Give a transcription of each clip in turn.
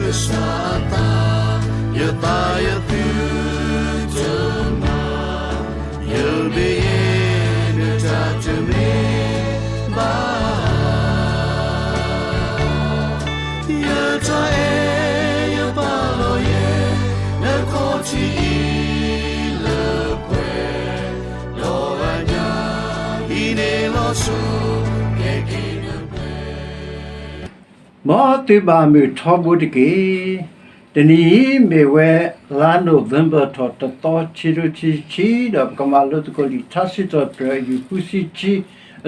ကစၢ်အသး, ယသးယသုတမၤ, ယမ့ၢ်ယဲ နတၢ်တမ့ၢ်ဘၣ်. ယတၢ်အဲၣ်ယပာ်လီၤယဲ နခီၣ်ထံးအံၤလၢပှဲၤ, ဒီးအညၣ်အံၤန့ၣ်လီၤဆီ ကဲက့ၤလၢပှဲၤ မ်သုဘၣ်မုာ်ထီဘိတက့ၢ်. တနံၤအံၤမ့ၢ်ဝဲလါ November ထီၣ်တသီ ခံကထိခံဆံခံ, ဒီးပကမၤလိသကိးလံာ်ထါစံးထီၣ်ပတြၢၤ အယူၢ်ဃုဆံခံ,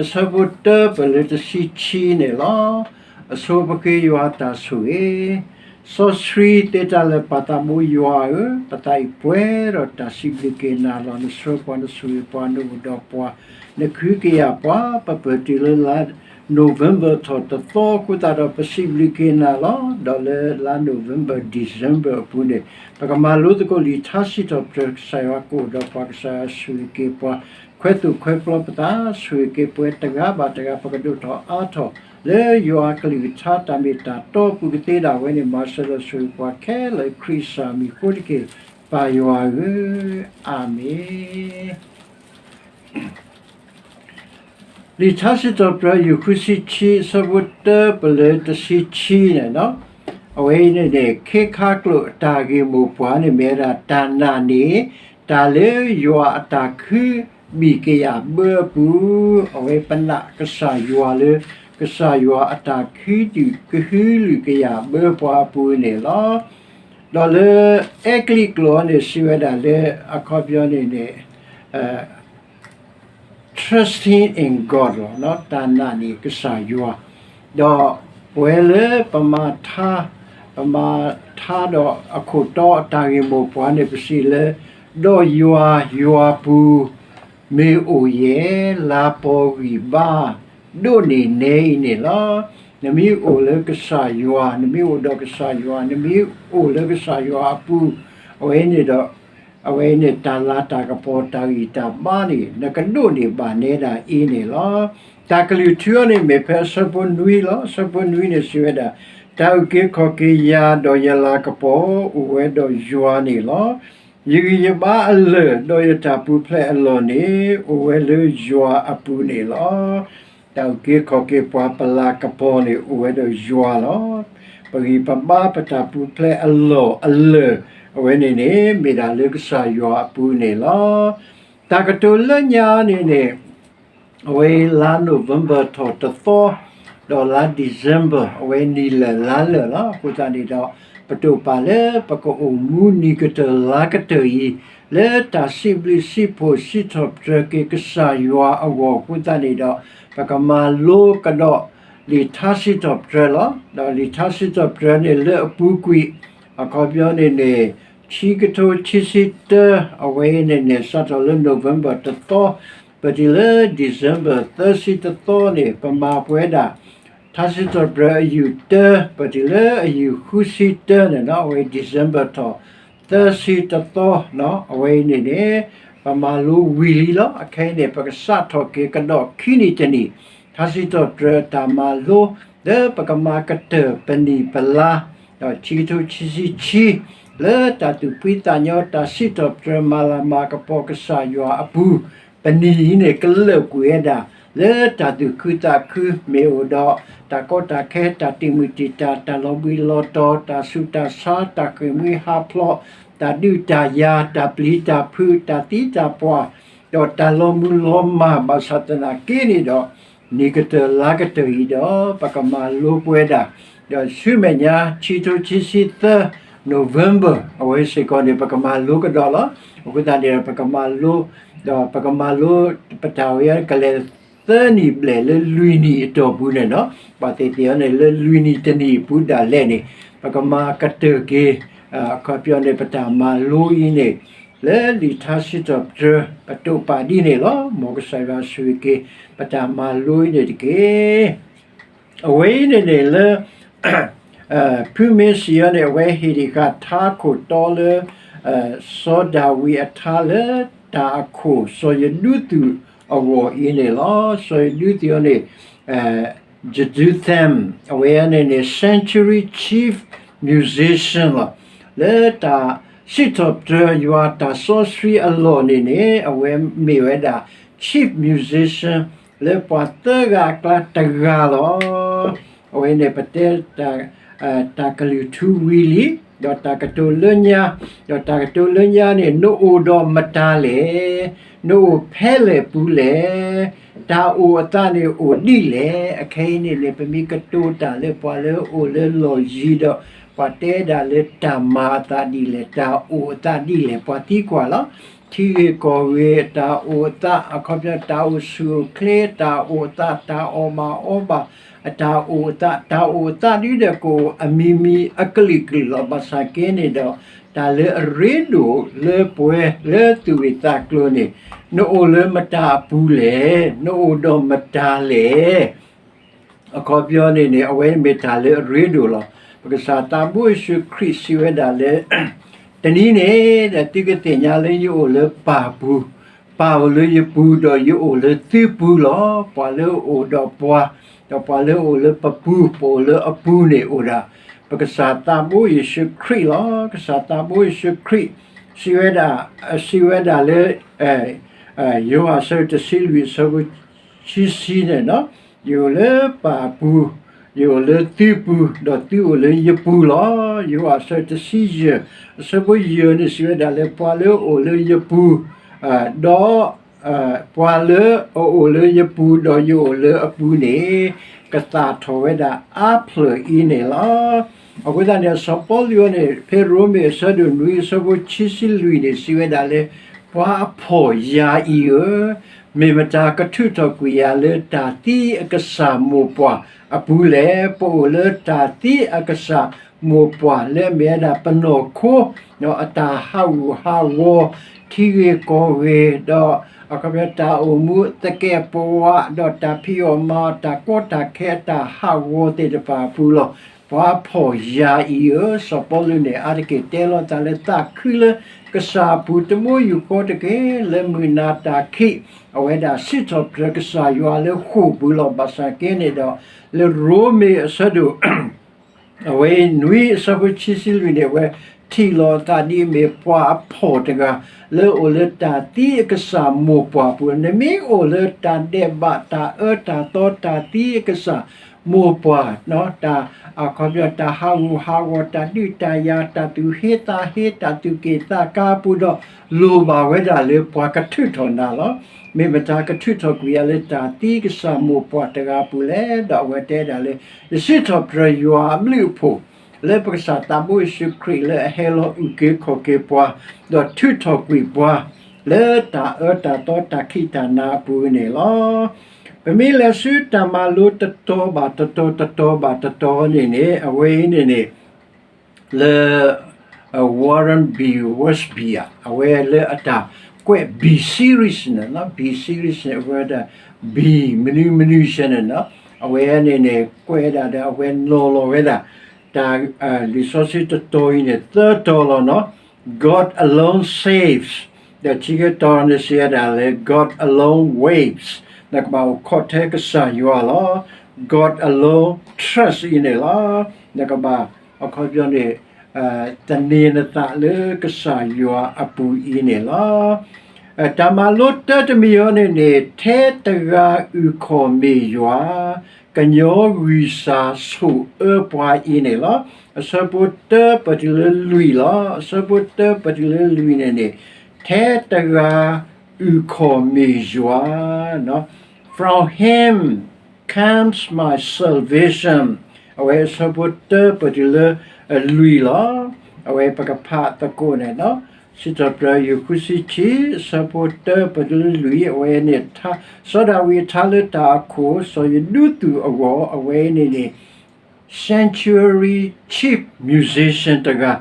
အဆၢဖိတၢပၢၢ်လၢတဆံခံန့ၣ်လီၤ. အဆိပဃ့ယွၤတၢ်ဆိၣ်ဂ့ၤ. စီဆှံသ့တၢ်လၢာ်ပၢ်သးဘိယွၤဧၢ, ပသးအံၤပှဲၤဒီးတၢ်စံးဘျုးက့ၤနၤလီၤ. နဆှၢပှၤ, နဆိၣ်ဂ့ၤပှၤ, နအိၣ်ဒီးပှၤ, နကဟုကယာ်ပှၤ, ပပၢၢ်တုၤလၢလါ November ထီၣ်တသီအဃိသတးဒီး ပစံးဘျုးက့ၤနၤလီၤ. ဒီးလၢလါ November December အပူၤန့ၣ် ပကမၤလိသကိးလံာ်ထါစံးထီၣ်ပတြၢၤ ကစၢ်ယွၤကအိၣ်ဒီးပှၤ, ကစၢ်ယွၤဆိၣ်ဂ့ၤက့ၤပှၤ, ခွဲးသိၣ်ခွဲးပျီပသး, ဆိၣ်ဂ့ၤက့ၤပှၤတဂၤဘၣ်တဂၤ, ပကဒိၣ်ထီၣ်အါထီၣ် လၢယွၤအကလုၢ်ကထါတၢ်မ့ၢ်တၢ်တီအပူၤကသ့ဒၣ်ဝဲန့ၣ် မၤစၢၤဒီးဆိၣ်ဂ့ၤပှၤခဲလၢာ် ခရံာ်ကစၢ်မံၤအဃိတက့ၢ်. ပၢ်ယွၤဧၢ, အၤမ့ၣ်. လံာ်ထါစံးထီၣ်ပတြၢၤ ယူၢ်ဃုဆံခံ အဆၢဖိတၢပၢၢ်လၢတဆံခံန့ၣ်, အဝဲအံၤန့ၣ်န့ၣ် ခ့ခါကျိာ်အတၢ်ဂ့ၢ်မိၢ်ပှၢ်န့ၣ်မ့ၢ်ဝဲဒၣ် တၢ်နာ်န့ၣ် တၢ်လၢယွၤအတၢ်ခုဘံၣ်ကယာ်ဘၢအပူၤ, အဝဲပနာ်ကစၢ်ယွၤလၢ ကစၢ်ယွၤအတၢ်ခုဒုၣ်ကဟုလုၢ်ကယာ်ဘၢပှၤအပူၤန့ၣ်လီၤ. ဒီးလၢအဲကလံးကျိာ်န့ၣ် စံးဝဲဒၣ်လၢ အခီပညီန့ၣ်န့ၣ် trusting in God လီၤ, တၢ်နာ်န့ၢ်ကစၢ်ယွၤ, ဒီးပဝဲလၢပမၤထါ, ပမၤထါဒီးအခိၣ်တီအတၢ်ဂ့ၢ်မိၢ်ပှၢ်န့ၣ် ပစံးလၢ ဒီးယွၤ, ယွၤပူၤ မ့ၢ်အိၣ်ယဲၢ် လါပီဂံၢ်ဘါ ဒိၣ်န့ၢ်နဲအံၤန့ၣ်လီၤ. နမ့ၢ်အိၣ်လၢကစၢ်ယွၤ, နမ့ၢ်အိၣ်ဒီးကစၢ်ယွၤ, နမ့ၢ်အိၣ်လၢကစၢ်ယွၤအပူၤ, အဝဲန့ၣ်ဒီး အဝဲန့ၣ် တၢ်လၤတၢ်ကပီၤတၢ်ဂံၢ်တၢ်ဘါန့ၣ် နကဒိၣ်န့ၢ်ဘၣ်နဲဒၣ်အံၤန့ၣ်လီၤ. တၢ်ကလုၢ်ထူအီၤန့ၣ် မ့ၢ်ဖဲအဆၢဖိနွံလီၤ. အဆၢဖိနွံန့ၣ် စံးဝဲဒၣ်, တၢ်အုၣ်က့ၤခီၣ်က့ၤယၤ ဒီးယလၤကပီၤ အိၣ်ဝဲဒီးယွၤန့ၣ်လီၤ. ယဂံၢ်ယဘါအလၢၢ် ဒီးယတၢ်ပူၤဖျဲးအလီၢ်န့ၣ် အိၣ်ဝဲလၢယွၤအပူၤန့ၣ်လီၤ. တၢ်အုၣ်က့ၤခီၣ်က့ၤပှၤ ပလၤကပီၤန့ၣ် အိၣ်ဝဲဒီးယွၤလီၤ. ပဂံၢ်ပဘါ ပတၢ်ပူၤဖျဲးအလီၢ်အလၢၢ် အဝဲန့ၣ်န့ၣ် မ့ၢ်ဒၣ်လၢကစၢ်ယွၤအပူၤန့ၣ်လီၤ. တၢ်ကတိၤလၢညါန့ၣ်န့ၣ် အဝဲလါ November ထီၣ်တသီ, ဒီးလါ December အဝဲနံၤလၢာ်လါလၢာ်လီၤ. အဃိသတးန့ၣ်ဒီး ပတိာ်ပာ်လၢပကအိၣ်မူနံၤကတၢၢ်လါကတၢၢ်အံၤ လၢတၢ်စံးဘျုးစံးဖှိၣ်စံးထီၣ်ပတြၢၤက့ၤကစၢ်ယွၤအဂီၢ်အဃိသတးန့ၣ်ဒီး ပကမၤလိကဒီးလံာ်ထါစံးထီၣ်ပတြၢၤလီၤ. ဒီးလံာ်ထါစံးထီၣ်ပတြၢၤန့ၣ်လၢအပူၤကွံာ် အခီပညီန့ၣ်န့ၣ် ခံကထိခံဆံတၢ အဝဲန့ၣ်န့ၣ် စးထီၣ်လၢ November တသီ ပတုၤလၢ December သၢဆံတသီန့ၣ် ပမၤပဝဲဒၣ် ထါစံးထီၣ်ပတြၢၤအယူၢ်တၢ ပတုၤလၢအယူၢ်ဃုဆံတၢန့ၣ်လီၤ. အဝဲ December ထီၣ်သၢဆံတသီ အဝဲအံၤန့ၣ်န့ၣ် ပမၤလိဝံၤလံလီၤ. အခဲအံၤန့ၣ် ပကစးထီၣ်က့ၤကဒီးခံနံၣ်တနံၣ် ထါစံးထီၣ်ပတြၢၤတၢ်မၤလိ လၢပကမၤကတၢၢ်ပနံၣ်ပလါ ဒီးခံကထိခံဆံခံ လၢတၢ်သူၣ်ဖှံသးညီ တၢ်စံးထီၣ်ပတြၢၤမၤလၤမၤကပီၤကစၢ်ယွၤအပူၤ, ပနံၣ်အံၤန့ၣ် ကလၢာ်ကွံာ်ဝဲဒၣ် လၢတၢ်သူၣ်ခုသးခု မ့ၢ်အိၣ်ဒီး တၢ်ကီတၢ်ခဲ တၢ်တံာ်မုၢ်တံာ်တာ် တၢ်လီၤဘှံးလီၤတီၤ တၢ်ဆူးတၢ်ဆါ တၢ်ဃ့ၢ်မှံဟးဖျိး တၢ်ဒုးတၢ်ယၤ တၢ်ပျံၤတၢ်ဖုး တၢ်သံတၢ်ပှၢ် ဒီးတၢ်လီၤမုၢ်လီၤမၢ် ဘၣ်ဆၣ်သနာ်က့န့ၣ်ဒီး နံၤကတၢၢ်လါကတၢၢ်အံၤဒီး ပကမၤလိပဝဲဒၣ်, ဒီးဆူမဲာ်ညါ ခံကထိခံဆံသၢ November အဝဲစ့ၢ်ကီးန့ၣ် ပကမၤလိကဒီးလီၤ. အဃိသတးန့ၣ်ဒီး ပကမၤလိ, ဒီးပကမၤလိ ပတၢ်ဝဲကလဲၤသၢနံၣ်ဘျဲၣ်လၢလွံၢ်နံၣ်အတီၢ်ပူၤန့ၣ်လီၤ. ပှၤသ့ၣ်သ့ၣ်အီၤန့ၣ် လၢလွံၢ်နံၣ်တနံၣ်အပူၤဒၣ်လဲာ်န့ၣ် ပကမၤကတၢၢ်က့ၤ အခီပညီန့ၣ် ပတၢ်မၤလိအံၤန့ၣ် လၢလံာ်ထါစံးထီၣ်ပတြၢၤ ပတိာ်ပာ်ဒ်န့ၣ်လီၤ. မ်ကစၢ်ယွၤဆိၣ်ဂ့ၤက့ၤ ပတၢ်မၤလိအံၤန့ၣ်တက့ၢ်. အဝဲအံၤန့ၣ်န့ၣ်လၢ ဖုမ့ၢ်စံးအီၤန့ၣ် အဝဲဟ့ၣ်ဒံးဃာ်ထါခိၣ်တီလၢ စီၤဒၤဝံးအထါလၢတၢ်အခိၣ် စီၤယဒုသုးအဂီၢ်အံၤန့ၣ်လီၤ. စီၤယဒုသုးအီၤန့ၣ် Jeduthun အဝဲအံၤန့ၣ်န့ၣ် century chief musician လီၤ. လၢတၢ်စံးထီၣ်ပတြၢၤယွၤတၢ်စီဆှံအလီၢ်န့ၣ်န့ၣ် အဝဲမ့ၢ်ဝဲဒၣ် chief musician လၢပှၤသၢဂၤအကျါတဂၤလီၤ. အဝဲန့ၣ်ပတဲ တၢ်ကလုၢ်ထူဝံၤလံ, ဒီးတၢ်ကတိၤလၢညါ, ဒီးတၢ်ကတိၤလၢညါန့ၣ် နအိၣ်ဒီးမတၤလဲၣ်, နအိၣ်ဖဲလဲၣ်ပူၤလဲၣ်, တၢ်အိၣ်အသးန့ၣ်အိၣ်ဒ်လဲၣ်. အခဲအံၤန့ၣ်န့ၣ် ပမ့ၢ်ကတိၤတၢ်လၢပှၤလၢအအိၣ်လၢလီၢ်ယံၤဒီး ပှၤတဲဒၣ်လၢတၢ်မၤအသးဒ်လဲၣ်, တၢ်အိၣ်အသးဒ်လဲၣ်, ပှၤသံကွၢ်လီၤ. ထံဂ့ၢ်ကီၢ်ဂ့ၢ် တၢ်အိၣ်အသး အခီပညီ တၢ်အိၣ်ဆူၣ်အိၣ်ချ့ တၢ်အိၣ်အသး တၢ်အီၣ်ဘၣ်အီဘၣ် အတၢ်အိၣ်အသး, တၢ်အိၣ်အသးဒ်ဒီးကအိၣ်အမံၤမံၤအကလုာ်ကလုာ်လီၤ. ဘၣ်ဆၣ်က့န့ၣ်ဒီး တၢ်လၢအရ့ဒိၣ်လၢပှဲၤလၢသူၣ်ဝံၣ်သးကျိၤန့ၣ် နအိၣ်လၢမတၤအပူၤလဲၣ်, နအိၣ်ဒီးမတၤလဲၣ်. အခီပညီန့ၣ်န့ၣ် အဝဲမ့ၢ်တၢ်လၢအရ့ဒိၣ်လီၤ. ပကစၢ်သးဘိယ့ၣ်ၡူးခရံာ်စံးဝဲဒၣ်လၢ တနံၤန့ၣ်ဒီး သုကသ့ၣ်ညါလၢယအိၣ်လၢပၢ်ပူၤ, ပၢ်အိၣ်လၢယပူၤ ဒီးယအိၣ်လၢသုပူၤလီၤ. ပှၤလၢအအိၣ်ဒီးပှၤ, ဒီးပှၤလၢအအိၣ်လၢပပူၤ, ပအိၣ်လၢအပူၤန့ၣ်အိၣ်ဒၣ် ပကစၢ်သးဘိယ့ၣ်ၡူးခရံာ်လီၤ. ကစၢ်သးဘိယ့ၣ်ၡူးခရံာ် စံးဝဲဒၣ်, စံးဝဲဒၣ်လၢ ယိၤဟၣ်အဆၢတဆံလွံၢ်အဆၢဖိခံဆံန့ၣ်, ယအိၣ်လၢပၢ်အပူၤ, ယအိၣ်လၢသုပူၤ, ဒီးသုအိၣ်လၢယပူၤလီၤ. ယိၤဟၣ်အဆၢတဆံယဲၢ် အဆၢဖိယဲၢ်န့ၣ် စံးဝဲဒၣ်လၢ ပှၤလၢအအိၣ်လၢယပူၤ, ဒီး ပှၤလၢအအိၣ်လၢယပူၤ ဒီးယအိၣ်လၢအပူၤန့ၣ် ကသၣ်ထီၣ်ဝဲဒၣ်အါဖျၢၣ်အံၤန့ၣ်လီၤ. အဃိသတးန့ၣ် စီၤပီလူးန့ၣ် ဖဲရိမ့ၤအဆၢဒိၣ်နွံအဆၢဖိခံဆံလွံၢ်န့ၣ် စံးဝဲဒၣ်လၢ ပှၤအဖှီၣ်ယာ်အံၤဧၢ, မ့ၢ်မတၤကထုးထီၣ်ကွံာ်ယၤလၢတၢ်သံအကစၢ်မိၢ်ပှၢ်အပူၤလဲၣ်. ပအိၣ်လၢတၢ်သံအကစၢ်မိၢ်ပှၢ်လၢအမ့ၢ်ဝဲဒၣ်ပနီၢ်ခိ အတၢ်ဟးဂူာ်ဟးဂီၤ ထံဂ့ၢ်ကီၢ်ဂ့ၢ် ဒီးအခီပညီတၢ်အိၣ်မူသကဲးပဝး ဒီးတၢ်ဖံးအီၣ်မၤအီၣ် တၢ်ကီတၢ်ခဲ အတၢ်ဟးဂီၤသ့ၣ်တဖၣ်အပူၤလီၤ. ပှၤဖှီၣ်ယာ်အံၤဧၢ, စီၤပီလူးန့ၣ် အါတက့ၢ်တဲလီၤသးလၢသးခုလၢကစၢ်အပူၤ တမူယူၤဃီတက့ၢ် လၢမုၢ်နၤတၢ်ခံး အဝဲဒၣ်စံးထီၣ်ပတြၢၤကစၢ်ယွၤလၢဃိာ်ပူၤလီၤ. ဘၣ်ဆၣ်က့န့ၣ်ဒီး လၢရိမ့ၤအဆၢဒိၣ် အဝဲနွံအဆၢဖိခံဆံလွံၢ်န့ၣ် အဝဲထံၣ်လီၤအသးဒ်အမ့ၢ်ပှၤအဖှီၣ်တဂၤ လၢအအိၣ်လၢတၢ်သံအကစၢ်မိၢ်ပှၢ်ပူၤ, နမ့ၢ်အိၣ်လၢတၢ်ဒဲးဘးတၢ်အၢတၢ်သီတၢ်သံအကစၢ်မိၢ်ပှၢ်, တၢ်အခီပညီ တၢ်ဟးဂူာ်ဟးဂီၤ တၢ်ဒုးတၢ်ယၤ တၢ်သူၣ်ဟ့သးဟ့ တၢ်သူၣ်က့ၣ်သးကါအပူၤဒီး လိၣ်ဘၣ်ဝဲဒၣ်လၢပှၤကထုးထီၣ်နၤလီၤ. မ့ၢ်မတၤကထုးထီၣ်ကွံာ်ယၤလၢတၢ်သံကစၢ်မိၢ်ပှၢ်တဂၤအပူၤလဲၣ်. ဒီးအဝဲတဲဒၣ်လၢ ယစံးထီၣ်ပတြၢၤယွၤအဘျုးအဖှိၣ် လၢပကစၢ်သးဘိယ့ၣ်ၡူးခရံာ်လၢအဟဲလီၤအုၣ်က့ၤခီၣ်က့ၤပှၤ ဒီးထုးထီၣ်ကွံာ်ပှၤ လၢတၢ်အၢတၢ်သီတၢ်ခံးတၢ်နၤအပူၤန့ၣ်လီၤ. ပမ့ၢ်လဲၤဆူတၢ်မၤလိတတီၤဘၣ်တတီၤ တတီၤဘၣ်တတီၤန့ၣ်န့ၣ် အဝဲအံၤန့ၣ်န့ၣ် လၢ Warren B Wiersbe ဧါ အဝဲလၢအတၢ်ကွဲး B series န့ၣ် B series န့ၣ် အဝဲဒၣ် B မနုၤမနုၤဆဲန့ၣ် အဝဲန့ၣ်န့ၣ် ကွဲးဒၣ်ဒီးအဝဲနီၤလီၤဝဲဒၣ် တၢ် လံာ်စီဆှံတတီၤအံၤန့ၣ် သၢတီၤလီၤနီၤ. God alone saves ဒီးခံကတီၤန့ၣ်စံးဝဲဒၣ်လၢ God alone waits နကဘၣ်အိၣ်ခိးထဲကစၢ်ယွၤလီၤ. God alone trust အံၤန့ၣ်လီၤ. နကဘၣ် အခီပညီန့ၣ် သန့ၤနသးလၢကစၢ်ယွၤအပူၤအံၤန့ၣ်လီၤ. တၢ်မၤလိတၢတမံၤအံၤန့ၣ်န့ၣ် ထဲတဂၤအုၣ်ခီၣ်မ့ၢ်ယွၤ ကညီဂံၢ်စၢ်ဆိၣ်အၢပှၤအံၤန့ၣ်လီၤ. အဆၢဖိတၢပတုၤလၢလွံၢ်လီၤ. အဆၢဖိတၢပတုၤလၢလွံၢ်န့ၣ်န့ၣ် ထဲတဂၤအုၣ်ခီၣ်မ့ၢ်ယွၤ From him comes my salvation အဝဲအဆၢဖိတၢပတုၤလၢလွံၢ်လီၤ. အဝဲပကဖးသကိးန့ၣ် စံးထီၣ်ပတြၢၤယိၤဃုဆံခံ အဆၢဖိတၢပတုၤလၢလွံၢ် အဝဲန့ၣ် စီၤဒၤဝံးအထါလၢတၢ်အခိၣ် စီၤယဒူသူၣ်အဂီၢ် အဝဲန့ၣ်န့ၣ် Sanctuary Chief Musician တဂၤ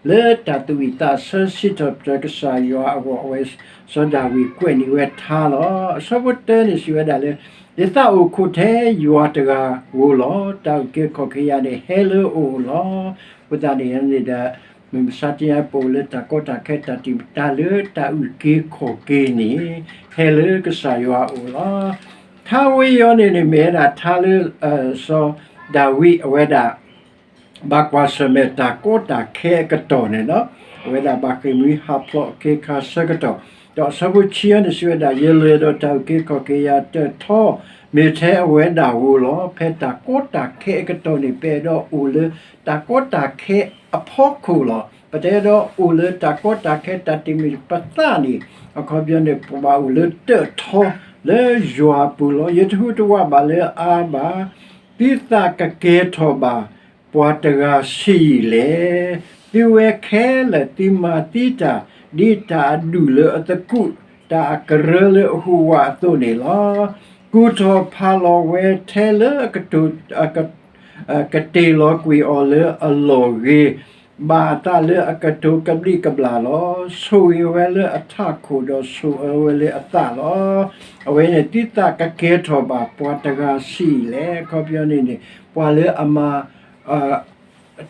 လၢတၢ်သူၣ်ဝံၣ်သးဆၢစံးထီၣ်ပတြၢၤကစၢ်ယွၤအဂီၢ် အဝဲစီၤဒၤဝံးကွဲးန့ၢ်ဝဲထါလီၤ. အဆၢဖိတၢန့ၣ်စံးဝဲဒၣ်လၢ ယသးအိၣ်ခိးထဲယွၤတဂၤဧိၤလီၤ. တၢ်အုၣ်က့ၤခီၣ်က့ၤယၤန့ၣ် ဟဲလၢအအိၣ်လီၤ. အဃိသတးန့ၣ်န့ၣ်ဒီး မုၢ်မဆါတနံၤအံၤ ပအိၣ်လၢတၢ်ကီတၢ်ခဲ တၢ်တံာ်တာ်လၢတၢ်အုၣ်က့ၤခီၣ်က့ၤန့ၣ် ဟဲလၢကစၢ်ယွၤအအိၣ်လီၤ. ထါဝဲအံၤန့ၣ်န့ၣ် မ့ၢ်ဝဲဒၣ်ထါလၢ စီၤဒၤဝံးအဝဲဒၣ် ဘၣ်ကွၢ်ဆၢၣ်မဲာ်တၢ်ကီတၢ်ခဲအကတီၢ်န့ၣ်လီၤ. အဝဲဒၣ်ဘၣ်ဃ့ၢ်မှံဟးဖျိးအခ့အခါဆၢကတီၢ်, ဒီးအဆၢဖိဆံအံၤန့ၣ် စံးဝဲဒၣ်, ယလဲၤဒီးတၢ်အုၣ်က့ၤခီၣ်က့ၤယၤတၢၢ်ထီ မ့ၢ်ထဲအဝဲဒၣ်ဧိၤလီၤ. ဖဲတၢ်ကီတၢ်ခဲအကတီၢ်န့ၣ် ပအဲၣ်ဒိးအိၣ်လၢတၢ်ကီတၢ်ခဲအဖီခိၣ်လီၤ. ပတအဲၣ်ဒိးအိၣ်လၢတၢ်ကီတၢ်ခဲတၢ်တမံၤ ပသးန့ၣ် အခီပညီန့ၣ် ပဘၣ်အိၣ်လၢတၢၢ်ထီလၢယွၤအပူၤလီၤ. ယတဟူးတဝးဘၣ်လၢအအါဘၣ် သုသးကကဲထီၣ်ဘၣ်ပှၤတဂၤဆံးယံာ်လဲၣ်. သုဝဲခဲလၢာ်သုမၤသံတၢ် ဒ်တၢ်အဒူၣ်လၢအသကူး တၢ်အကရၢလၢအဟူးဝးအသိးန့ၣ်လီၤ. ကူၣ်ထီၣ်ဖးလီၤဝဲထဲလၢအကတိၤ ကတ့ၢ်လီၤကွံာ်အီၤလၢအလီၢ်ဂ့ၤ, ဘၣ်အသးလၢအကတိၤကဘျံးကဘျၣ်လီၤ. ဆိၣ်ဂ့ၤဝဲလၢအထးခိၣ်ဒီးဆိၣ်အၢဝဲလၢအသးလီၤ. အဝဲန့ၣ် သုသးကကဲထီၣ်ဘၣ်ပှၤတဂၤဆံးယံာ်လဲၣ်. အခီပညီန့ၣ်န့ၣ် ပှၤလၢအမၤ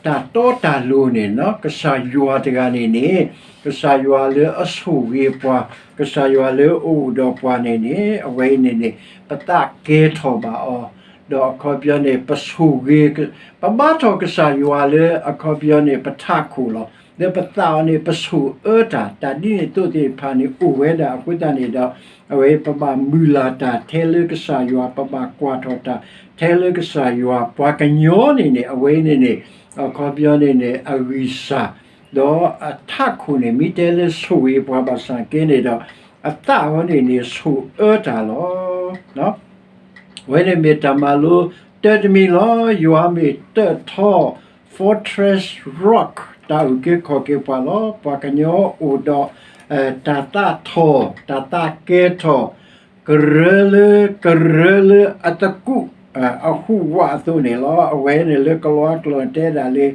တၢ်တီတၢ်လိၤန့ၣ် ကစၢ်ယွၤတဂၤန့ၣ်န့ၣ် ကစၢ်ယွၤလၢအဆိၣ်ဂ့ၤပှၤ, ကစၢ်ယွၤလၢအအိၣ်ဒီးပှၤန့ၣ်န့ၣ် အဝဲအံၤန့ၣ်န့ၣ် ပသးကဲထီၣ်ဘၣ်အီၤ, ဒီးအခီပညီန့ၣ် ပဆိၣ်ဂ့ၤ ပဘါထီၣ်ကစၢ်ယွၤလၢအခီပညီန့ၣ် ပထးခိၣ်လီၤ. လၢပသးအီၤန့ၣ် ပဆိၣ်အၢတၢ် တၢ်ဒ်န့ၣ်အသိးသ့ၣ်တဖၣ်န့ၣ် အိၣ်ဝဲဒၣ်အဃိသတးန့ၣ်ဒီး အဝဲပဘၣ်မုၢ်လၢ်တၢ်ထဲလၢကစၢ်ယွၤ, ပဘၣ်ကွၢ်ထီၣ်တၢ်ထဲလၢကစၢ်ယွၤ, ပှၤကညီန့ၣ်န့ၣ် အဝဲန့ၣ်န့ၣ် အခီပညီန့ၣ်န့ၣ် အဂံၢ်စၢ်, ဒီးအထးခိၣ်န့ၣ် မ့ၢ်တဲလၢဆိၣ်ဂ့ၤပှၤဘၣ်ဆၣ်က့န့ၣ်ဒီး အသးအီၤန့ၣ်န့ၣ် ဆိၣ်အၢတၢ်လီၤ. အဝဲန့ၣ်မ့ၢ်တၢ်မၤလိတၢတမံၤလီၤ. ယွၤမ့ၢ်တၢၢ်ထီ Fortress Rock တၢ်အုၣ်က့ၤခီၣ်က့ၤပှၤလီၤ. ပှၤကညီအိၣ်ဒီး တၢ်သးထီၣ် တၢ်သးကဲထီၣ် ကရၢလၢ ကရၢလၢအသကူး အဟူးဝးအသိးန့ၣ်လီၤ. အဝဲန့ၣ်လၢကလံးကျိာ်တဲဒၣ်လၢ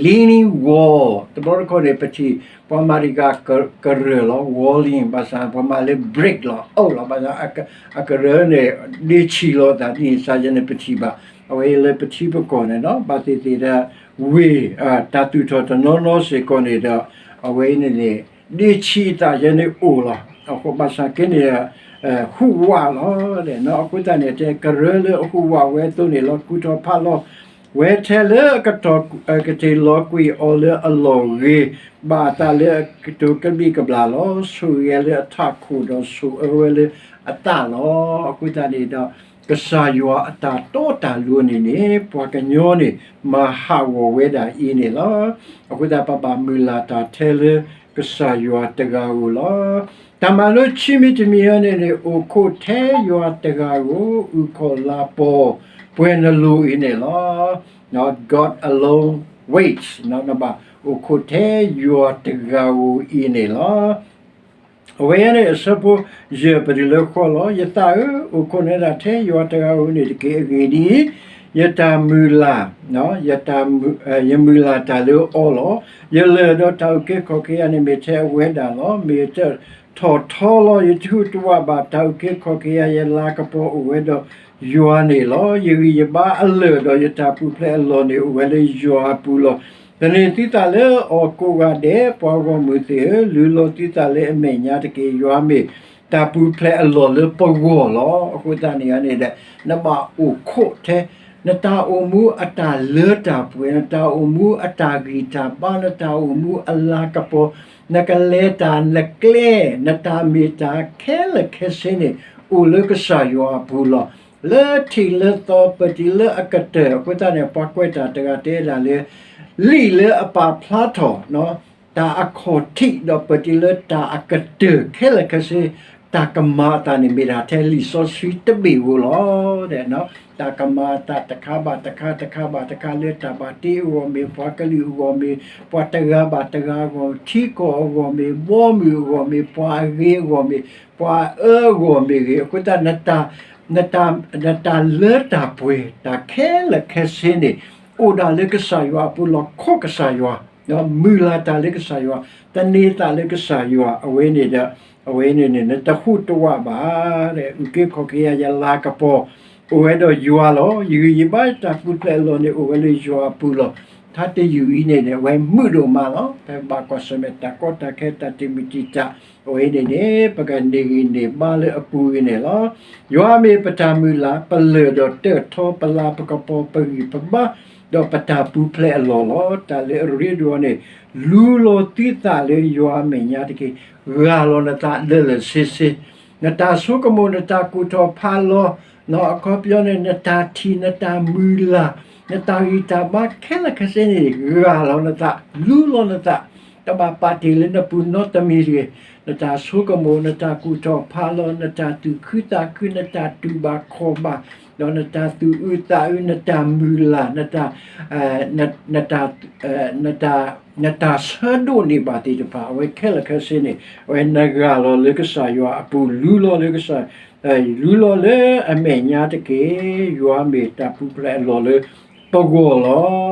Leaning Wall တဘျီတခီၣ်န့ၣ် ပထံၣ် ပှၤမၤတံၢ်ဃာ်ကရၢၢ်လီၤ, walling ဘၣ်ဆၣ် ပှၤမၤလၢ brick လီၤ, အိၣ်လီၤ, ဘၣ်ဆၣ် အကရၢၢ်န့ၣ် ဒ့ဆံးလီၤသးဒ်န့ၣ် စးယဲန့ၣ် ပထံၣ်ဘၣ်, အဝဲအံၤလၢပထံပကီၢ်န့ၣ်လီၤ. ဘၣ်သ့ၣ်သ့ၣ်ဒီး ဝ့ၢ် တၢ်သူၣ်ထီၣ်တနီၤနီၤစ့ၢ်ကီးန့ၣ်ဒီး အဝဲအံၤန့ၣ်န့ၣ် ဒ့ဆံးသးယဲန့ၣ်အိၣ်လီၤ. အဃိဘၣ်ဆၣ်က့န့ၣ် ဟူးဝးလီၤ. အဃိသတးန့ၣ် တဲကရၢလၢအဟူးဝးဝဲအသိးန့ၣ်လီၤ. ကူၣ်ထီၣ်ဖးလီၤ ဝဲထဲလၢအကတီၢ် ကတ့ၢ်လီၤကွံာ်အီၤလၢအလီၢ်ဂ့ၤ, ဘၣ်အသးလၢအကတိၤကဘျံးကဘျၣ်လီၤ. ဆိၣ်ဂ့ၤလၢအထးခိၣ်ဒီးဆိၣ်အၢဝဲလၢအသးလီၤ. အဃိသတးန့ၣ်ဒီး ကစၢ်ယွၤအတၢ်တီတၢ်လိၤန့ၣ်န့ၣ် ပှၤကညီန့ၣ် မၤဟးဂီၤဝဲဒၣ်အံၤန့ၣ်လီၤ. အဃိသတး ပဘၣ်မုၢ်လၢ်တၢ်ထဲလၢကစၢ်ယွၤတဂၤဧိၤလီၤ. တၢ်မၤလိခံမံၤတမံၤအံၤန့ၣ်န့ၣ် အိၣ်ခိးထဲယွၤတဂၤဧိၤ အုၣ်ခီၣ်လၤပီၤ ပှဲၤနလိၤအံၤန့ၣ်လီၤ. God alone waits, နဘၣ်အိၣ်ခိးထဲယွၤတဂၤဧိၤအံၤန့ၣ်လီၤ. အဝဲန့ၣ်အဆၢဖိယဲၢ် ပတုၤလၢဃီလီၤ. ယသးဧၢ, အိၣ်ခိးနဒၣ်ထဲယွၤတဂၤဧိၤန့ၣ်တက့ၢ်. အဂ့ၢ်ဒ်အံၤ, ယတၢ်မုၢ်လၢ်, ယမုၢ်လၢ်တၢ်လၢအီၤလီၤ. ယလၢၢ်ဒီးတၢ်အုၣ်က့ၤခီၣ်က့ၤယၤန့ၣ်မ့ၢ်ထဲအဝဲဒၣ်လီၤ. မ့ၢ်တၢၣ်ထီၣ်ထီလီၤ. ယတဟူးတဝးဘၣ် တၢ်အုၣ်က့ၤခီၣ်က့ၤယၤ ယလၤကပီၤအိၣ်ဝဲဒီးယွၤန့ၣ်လီၤ. ယဂံၢ်ယဘါအလၢၢ်ဒီးယတၢ်ပူၤဖျဲးအလီၢ်န့ၣ် အိၣ်ဝဲလၢယွၤအပူၤလီၤ. သန့ၤသုသးလၢအီၤကိးဂၤဒဲး ပှၤဂီၢ်မုၢ်သ့ၣ်ဧၢ, လုၢ်လီၤသုသးလၢအမဲာ်ညါတက့ၢ်. ယွၤမ့ၢ်တၢ်ပူၤဖျဲးအလီၢ်လၢပဂီၢ်လီၤ. အဃိသတးန့ၣ်န့ၣ်ဒီး နဘၣ်အိၣ်ခိးထဲ နတၢ်အိၣ်မူအတၢ်လၢတၢ်ပှဲၤ, နတၢ်အိၣ်မူအတၢ်ဂံၢ်တၢ်ဘါ, နတၢ်အိၣ်မူအလၤကပီၤ, နကလဲၤတၢ်နကျဲ, နတၢ်မ့ၢ်တၢ်ခဲလၢာ်ခဲဆ့န့ၣ် အိၣ်လၢကစၢ်ယွၤအပူၤလီၤ. လၢထံးလၢသီ ပတုၤလၢအကတၢၢ်. အဃိသတးန့ၣ် ပှၤကွဲးတၢ်တဂၤတဲဒၣ်လၢ လံာ်လၢအပာ်ဖျါထီၣ် တၢ်အခီၣ်ထံး ဒီးပတုၤလၢတၢ်အကတၢၢ်ခဲလၢာ်ခဲဆ့ တၢ်ကမၤအသးန့ၣ် မ့ၢ်ဒၣ်ထဲလံာ်စီဆှံတဘ့ၣ်ဧိၤလီၤ. တၢ်ကမၤအသးတခါဘၣ်တခါ တခါဘၣ်တခါ လၢတၢ်ဘၣ်တ့အဂီၢ်မ့ၢ် ပှၤကလုာ်အဂီၢ်မ့ၢ် ပှၤတဂၤဘၣ်တဂၤအဂီၢ် ထံကီၢ်အဂီၢ်မ့ၢ် ဘီမုၢ်အဂီၢ်မ့ၢ် ပှၤအဂ့ၤအဂီၢ်မ့ၢ် ပှၤအၢအဂီၢ်မ့ၢ်ဂ့ၤ, အဃိသတး နတၢ်လၢတၢ်ပှဲၤ တၢ်ခဲလၢာ်ခဲဆ့န့ၣ် အိၣ်ဒၣ်လၢကစၢ်ယွၤအပူၤလီၤ. ခိးကစၢ်ယွၤ, မုၢ်လၢ်တၢ်လၢကစၢ်ယွၤ, သန့ၤသးလၢကစၢ်ယွၤ, အဝဲန့ၣ်ဒီး အဝဲန့ၣ်န့ၣ် နတဟူးတဝးဘၣ်. အုၣ်က့ၤခီၣ်က့ၤယၤ ယလၤကပီၤ အိၣ်ဝဲဒီးယွၤလီၤ. ယဂံၢ်ယဘါ ယတၢ်ပူၤဖျဲးအလီၢ်န့ၣ် အိၣ်ဝဲလၢယွၤအပူၤလီၤ. ထါတယုၢ်အံၤန့ၣ်န့ၣ် အဝဲမုာ်ဒိၣ်မးလီၤ. ဖဲဘၣ်ကွၢ်ဆၢၣ်မဲာ်တၢ်ကီတၢ်ခဲ တၢ်တမုာ်တံာ်တာ် အဝဲန့ၣ်န့ၣ် ပကန့ၢ်ဂံၢ်န့ၢ်ဘါလၢအပူၤအံၤန့ၣ်လီၤ. ယွၤမ့ၢ်ပတၢ်မုၢ်လၢ်, ပလၢၢ်ဒီးတၢၢ်ထီ, ပလၤပကပီၤ, ပဂံၢ်ပဘါ ဒီးပတၢ်ပူၤဖျဲးအလီၢ်လီၤ. တၢ်လၢအရ့ဒိၣ်န့ၣ်, လူလီၤသုသးလၢယွၤအမဲာ်ညါတက့ၢ်. ဂၢ်လီၤနသးလၢာ်လၢာ်ဆ့ဆ့, နတၢ်ဆိကမိၣ်, နတၢ်ကူၣ်ထီၣ်ဖးလီၤ, အခီပညီန့ၣ် နတၢ်ထံၣ်, နတၢ်မုၢ်လၢ်, နတၢ်ဂံၢ်တၢ်ဘါခဲလၢာ်ခဲဆ့န့ၣ် ဂၢ်လီၤနသး, လူလီၤနသး, တဘၣ်ပာ်တ့ၢ်လၢနပူၤနီတမံၤတဂ့ၤ. နတၢ်ဆိကမိၣ်, နတၢ်ကူၣ်ထီၣ်ဖးလီၤ, နတၢ်သူၣ်ခုသးခု, နတၢ်တူၢ်ဘၣ်ခီၣ်ဘၣ်, ဒီးနတၢ်သူၣ်အုးသးအုး, နတၢ်မုၢ်လၢ်, နတၢ်, နတၢ်, နတၢ်ဆၢဒိးန့ၢ်ဘၣ်သ့ၣ်တဖၣ် အဝဲခဲလၢာ်ခဲဆ့န့ၣ်, အဝဲနဂၢ်လီၤလၢကစၢ်ယွၤအပူၤ, လူလီၤလၢကစၢ်, လူလီၤလၢအမဲာ်ညါတက့ၢ်. ယွၤမ့ၢ်တၢ်ပူၤဖျဲးအလီၢ်လၢပဂီၢ်လီၤ.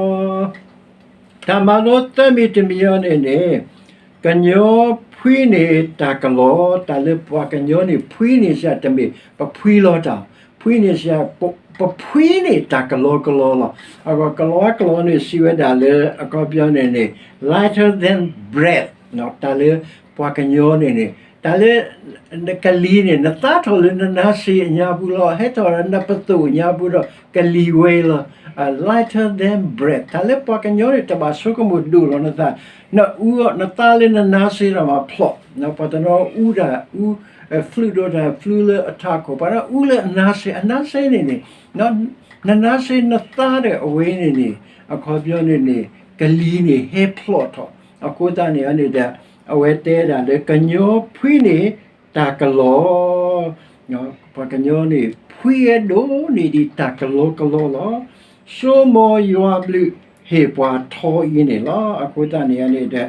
တၢ်မၤလိသၢမံၤတမံၤအံၤန့ၣ်န့ၣ်, ကညီဖှံန့ၢ်တၢ်ကလီ, တၢ်လၢပှၤကညီန့ၣ် ဖှံန့ၢ်စ့ၢ်တမ့ၢ် ပဖှံလီၤတၢ်, ဖှံန့ၢ်စ့ၢ်, ပဖှံန့ၢ်တၢ်ကလီကလီလီၤ. အကလီကလီန့ၣ် စံးဝဲဒၣ်လၢအခီပညီန့ၣ်န့ၣ် lighter than breath, တၢ်လၢပှၤကညီန့ၣ်န့ၣ်, တၢ်လၢ ကလံၤန့ၣ် နသါထီၣ်လၢနနါစ့အညါပူၤလီၤ, ဟဲထီၣ်လၢနပသိၣ်အညါပူၤဒီး ကလံၤဝဲလီၤ. Lighter than breath, တၢ်လၢပှၤကညီန့ၣ် တဘၣ်ဆိကမိၣ်ဒိၣ်လီၤနသး, နအူ, နသါလၢနနါစ့ဒီးမၤဖျိး, ပှၤတနီၤအူတၢ်အူ, ဖျုးဒိၣ်တၢ်ဖျုးလၢအထးခိၣ်, ပှၤတနီၤအူလၢအနါစ့, အနါစ့န့ၣ်န့ၣ်, နနါစ့နသါဒီးအဝဲန့ၣ်န့ၣ်, အခီပညီန့ၣ်န့ၣ် ကလံၤန့ၣ်ဟဲဖျိးထီၣ်, အဃိသတးန့ၣ်န့ၣ်ဒီး အဝဲတဲဒၣ်လၢကညီဖှံန့ၢ်တၢ်ကလီ, ပှၤကညီန့ၣ် ဖှံဝဲဒိၣ်န့ၢ်ဒံးတၢ်ကလီကလီလီၤ. ဆိမိၣ်ယွၤအဘျုးဟ့ၣ်ပှၤထီအံၤန့ၣ်လီၤ. အဃိသတးန့ၣ်န့ၣ်ဒီး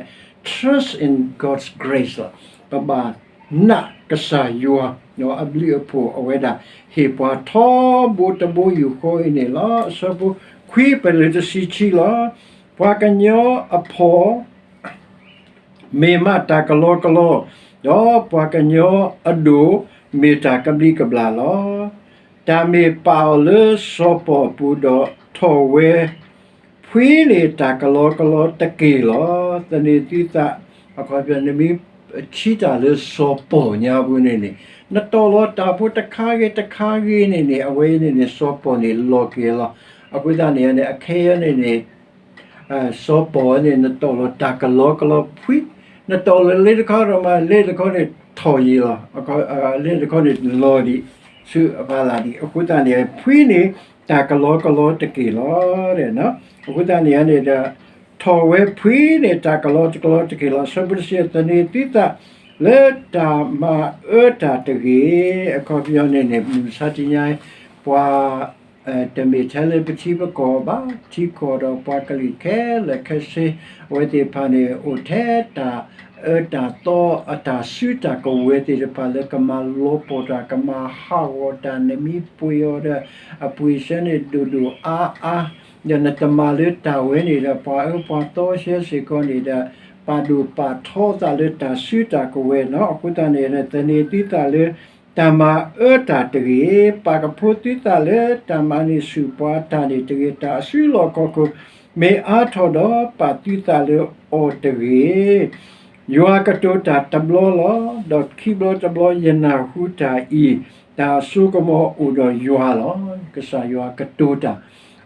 trust in God's grace လီၤ. ပဘၣ်နာ်ကစၢ်ယွၤအဘျုးအဖှိၣ် အဝဲဒၣ်ဟ့ၣ်ပှၤထီဘိတဘိယူၢ်ဃီအံၤန့ၣ်လီၤ. အဆၢဖိခွံပလၢတဆံခံလီၤ. ပှၤကညီအဖီၣ် မ့ၢ်မးတၢ်ကလီကလီ, ဒီးပှၤကညီအဒိၣ် မ့ၢ်တၢ်ကဘျံးကဘျၣ်လီၤ. တၢ်မ့ၢ်ပာ်အီၤလၢစီၤပီၣ်အပူၤဒီးထီၣ်ဝဲ ဖှံန့ၢ်တၢ်ကလီကလီတက့ၢ်လီၤ. သန့ၤသုသး, အခီပညီ နမ့ၢ်ထံၣ်တၢ်လၢစီၤပီၣ်ညါပူၤန့ၣ်န့ၣ်, နတီၢ်လီၤတၢ်ဖိတခါဂ့ၤတခါဂ့ၤန့ၣ်န့ၣ် အဝဲန့ၣ်န့ၣ် စီၤပီၣ်န့ၣ်လီၤက့ၤလီၤ. အဃိသတးန့ၣ်န့ၣ် အခဲအံၤန့ၣ်န့ၣ် စီၤပီၣ်န့ၣ် နတီၢ်လီၤတၢ်ကလီကလီဖှံ, နတီၢ်လီၤလ့တခီဒီးမး လ့တခီန့ၣ်ထီၣ်ယံာ်လီၤ, လ့တခီန့ၣ်လီၤဒံးဆူအဖီလာ်ဒံး. အဃိသတးန့ၣ် ဖှံန့ၢ်တၢ်ကလီကလီတက့ၢ်လီၤ. အဃိသတးန့ၣ်န့ၣ်ဒီး ထီၣ်ဝဲဖှံန့ၢ်တၢ်ကလီကလီတက့ၢ်လီၤ. အဆၢဖိတဆံ သန့ၤသုသးလၢတၢ်မၤအၢတၢ်တဂ့ၤ. အခီပညီန့ၣ်န့ၣ် မုၢ်မဆါတနံၤညါ ပှၤ တမ့ၢ်ထဲလၢပထံပကီၢ်ဘၣ်, ထံကီၢ်ဒီးပှၤကလုာ်ခဲလၢာ်ခဲဆ့, အဝဲသ့ၣ်တဖၣ်န့ၣ် အိၣ်ထဲတၢ်အၢတၢ်သီ အတၢ်စုတၢ်ကဝဲၤသ့ၣ်တဖၣ်လၢကမၤလီၤပှီၢ်တၢ်, ကမၤဟးဂီၤတၢ်, နမ့ၢ်ပှ့ၤအီၤဒီး အပှ့ၤဆၢန့ၣ်ဒိၣ်ဒိၣ်အါအါ, ဒီးနတမၤလၢတၢ်ဝဲန့ၣ်ဒီး ပှၤအၢပှၤသီဆှဲစ့ၢ်ကီးန့ၣ်ဒီး ပာ်ဒိၣ်ပာ်ထီသးလၢတၢ်စုတၢ်ကဝဲၤလီၤ. အဃိသတးန့ၣ် သန့ၤသုသးလၢ တၢ်မၤအၢတၢ်တဂ့ၤ, ပာ်ကဖိသုသးလၢတၢ်မၤန့ၢ်ဆူၣ်ပှၤတၢ်န့ၣ်တဂ့ၤ, တၢ်အစုလီၢ်ခီၣ်ခိၣ်မ့ၢ်အါထီၣ်ဒီး ပာ်သုသးလၢအီၤတဂ့ၤ. ယွၤကတိၤတၢ်တဘျီလီၤ, ဒီးခံဘျီတဘျီယနၢ်ဟူတၢ်အံၤ, တၢ်အစိကမီၤအိၣ်ဒီးယွၤလီၤ. ကစၢ်ယွၤကတိၤတၢ်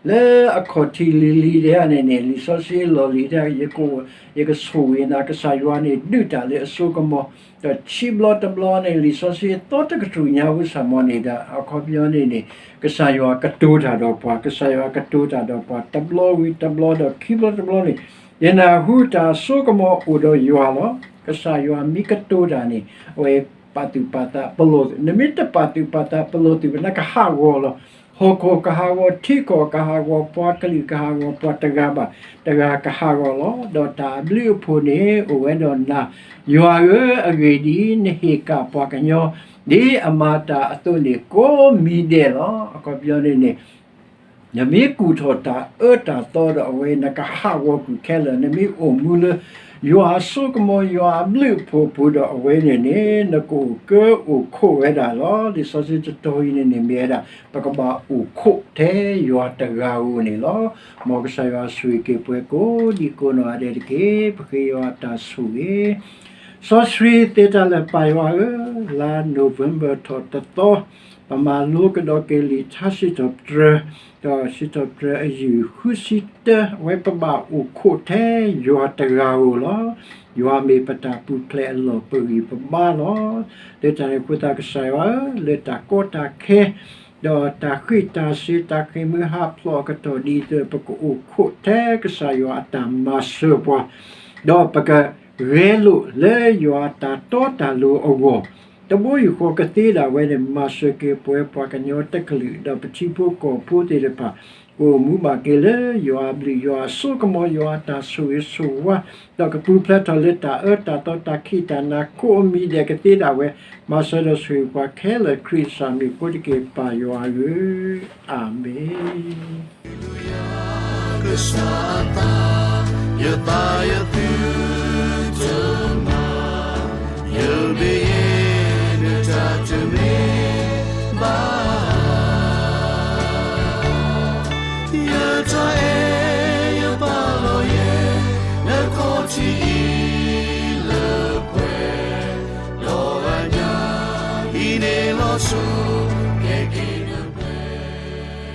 လၢအခီၣ်ထံးလံၤလံၤဒဲးန့ၣ်န့ၣ် လံာ်စီဆှံလီၢ်လံၤဒဲး ယကဆိၣ်ဂ့ၤနၤ ကစၢ်ယွၤန့ၣ်ဒုးတၢ်လၢအစိကမီၤ, ဒီးခံဘျီတဘျီန့ၣ် လံာ်စီဆှံသီတကတြူၢ်ညါဝံၤစၢ်မီၤန့ၣ်ဒီး အခီပညီန့ၣ်န့ၣ် ကစၢ်ယွၤကတိၤတၢ်ဒီးပှၤ, ကစၢ်ယွၤကတိၤတၢ်ဒီးပှၤ တဘျီဝံၤတဘျီဒီးခံဘျီတဘျီန့ၣ် ယနၢ်ဟူတၢ်အစိကမီၤအိၣ်ဒီးယွၤလီၤ. ကစၢ်ယွၤမ့ၢ်ကတိၤတၢ်န့ၣ် အဝဲပာ်သူၣ်ပာ်သးပလီၢ်, နမ့ၢ်တပာ်သူၣ်ပာ်သးပလီၢ်သူၣ် နကဟးဂီၤလီၤ. ဟီၣ်ခိၣ်ကဟးဂီၤ, ထံကီၢ်ကဟးဂီၤ, ပှၤကလုာ်ကဟးဂီၤ, ပှၤတဂၤဘၣ်တဂၤကဟးဂီၤလီၤ. ဒီးတၢ်အဘျုးအဖှိၣ်န့ၣ် အိၣ်ဝဲဒီးနၤ, ယွၤဧၢ, အဂ့ၢ်ဒ်အံၤ, နဟ့ၣ်ကၣ်ပှၤကညီ ဒ်အမၤတၢ်အသိးန့ၣ် ကိးမံၤဒဲးလီၤ. အခီပညီန့ၣ်န့ၣ် နမ့ၢ်ကူၣ်ထီၣ်တၢ်အၢတၢ်သီဒီးအဝဲ နကဟးဂီၤကွံာ်ခဲလၢာ်, နမ့ၢ်အိၣ်မူလၢ ယွၤအစိကမီၤ ယွၤအဘျုးအဖှိၣ်ပူၤဒီးအဝဲန့ၣ်န့ၣ် နကအိၣ်ကၢအိၣ်ခိးဝဲဒၣ်လီၤ. လံာ်စီဆှံတတီၤအံၤန့ၣ်န့ၣ်မ့ၢ်ဝဲဒၣ် ပကဘၣ်အိၣ်ခိးထဲယွၤတဂၤဧိၤန့ၣ်လီၤ. မ်ကစၢ်ယွၤဆိၣ်ဂ့ၤက့ၤပှၤကိးဒံကိးနီၢ်ဂၤဒဲးတက့ၢ်. ပဃ့ယွၤတၢ်ဆိၣ်ဂ့ၤ စီဆှံသ့တၢ်လၢပၢ်ယွၤဧၢ, လါ November ထီၣ်တသီ ပမၤလိကဒီးက့ၤလံာ်ထါစံးထီၣ်ပတြၢၤ, ဒီးစံးထီၣ်ပတြၢၤအယုၢ်ဃုဆံတၢ, အဝဲပဘၣ်အိၣ်ခိးထဲယွၤတဂၤဧိၤလီၤ. ယွၤမ့ၢ်ပတၢ်ပူၤဖျဲးအလီၢ်ပဂံၢ်ပဘါလီၤ. လၢတၢ်န့ၣ်အဃိသတးကစၢ်ယွၤဧၢ, လၢတၢ်ကီတၢ်ခဲ ဒီးတၢ်ဃံးတၢ်စ့ၤ တၢ်ဃ့ၢ်မှံဟးဖျိးအကတီၢ်ဒ်အံၤ ပကအိၣ်ခိးထဲကစၢ်ယွၤအတၢ်မၤစၢၤပှၤ, ဒီးပကဂဲၤလိာ်လၢယွၤအတၢ်တီတၢ်လိၤအဂီၢ်, တဘိယူၢ်ဃီကသ့ဒၣ်ဝဲန့ၣ် မၤစၢၤက့ၤပဝဲပှၤကညီတကလုာ် ဒီးပထံဖိကီၢ်ဖိသ့ၣ်တဖၣ် ကအိၣ်မူဘၣ်က့ၤလၢယွၤအဘျုး ယွၤအစိကမီၤ ယွၤအတၢ်ဆိၣ်ဂ့ၤဆိၣ်ဝါ, ဒီးကပူၤဖျဲးထီၣ်လၢတၢ်အၢတၢ်သီတၢ်ခံးတၢ်နၤ ခိၣ်အမံၤဒဲးကသ့ဒၣ်ဝဲ, မၤစၢၤဒီးဆိၣ်ဂ့ၤပှၤခဲလၢာ် ခရံာ်အမံၤအဃိတက့ၢ် ပၢ်ယွၤဧၢ, အၤမ့ၣ်.